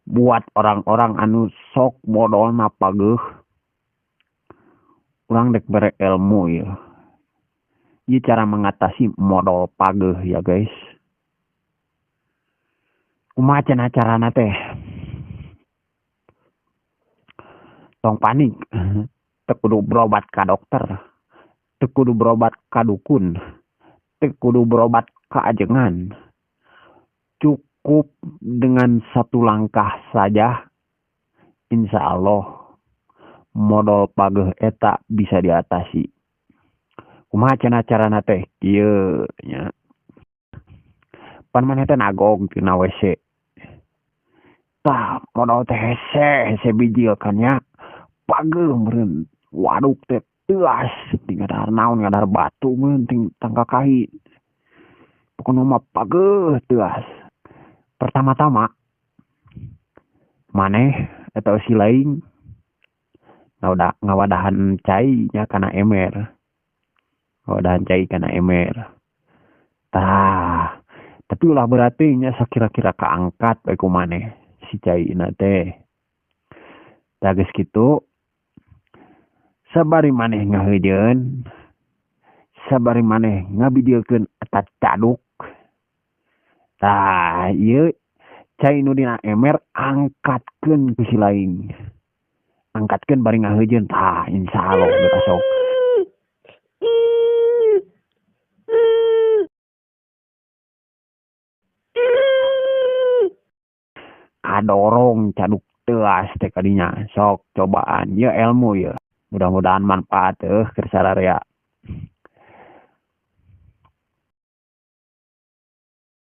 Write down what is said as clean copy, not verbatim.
Buat orang-orang anu sok modolna pageuh, urang dek bere ilmu ya. Ieu cara mengatasi modol pageuh ya, guys. Kumaha cenah carana teh? Tong panik, teu kudu berobat ka dokter, teu kudu berobat ka dukun, teu kudu berobat ka ajengan. Cukup dengan satu langkah saja, insya Allah modol pageuh eta bisa diatasi. Kumaha cenah carana teh? Kieu nya. Pan maneh teh nagog tina WC. Tah, modol teh hese hese bijil kan nya. Pageuh meureun waduk teh teuas ting ngadahar naon, ngadahar batu meureun, ting tangkal kai. Pokona mah pageuh teuas. Pertama-tama maneh atau si lain ngawadahan cai nya kana ember. Ngawadahan cai kana ember. Tah, tapi ulah berarti nya, sakira-kira kaangkat we ku maneh si caina teh. Tah, geus kitu sabari maneh ngaheujeun, sabari maneh ngabijilkeun eta caduk. Tah, ieu cai nu dina ember angkatkeun ku si lain. Angkatkeun bari ngaheujeun. Tah, insyaallah geus sok. Kadorong caduk teuas teh kadinya. Sok cobaan, ieu ilmu ieu. Mudah-mudahan manfaat eueuh keur sararea.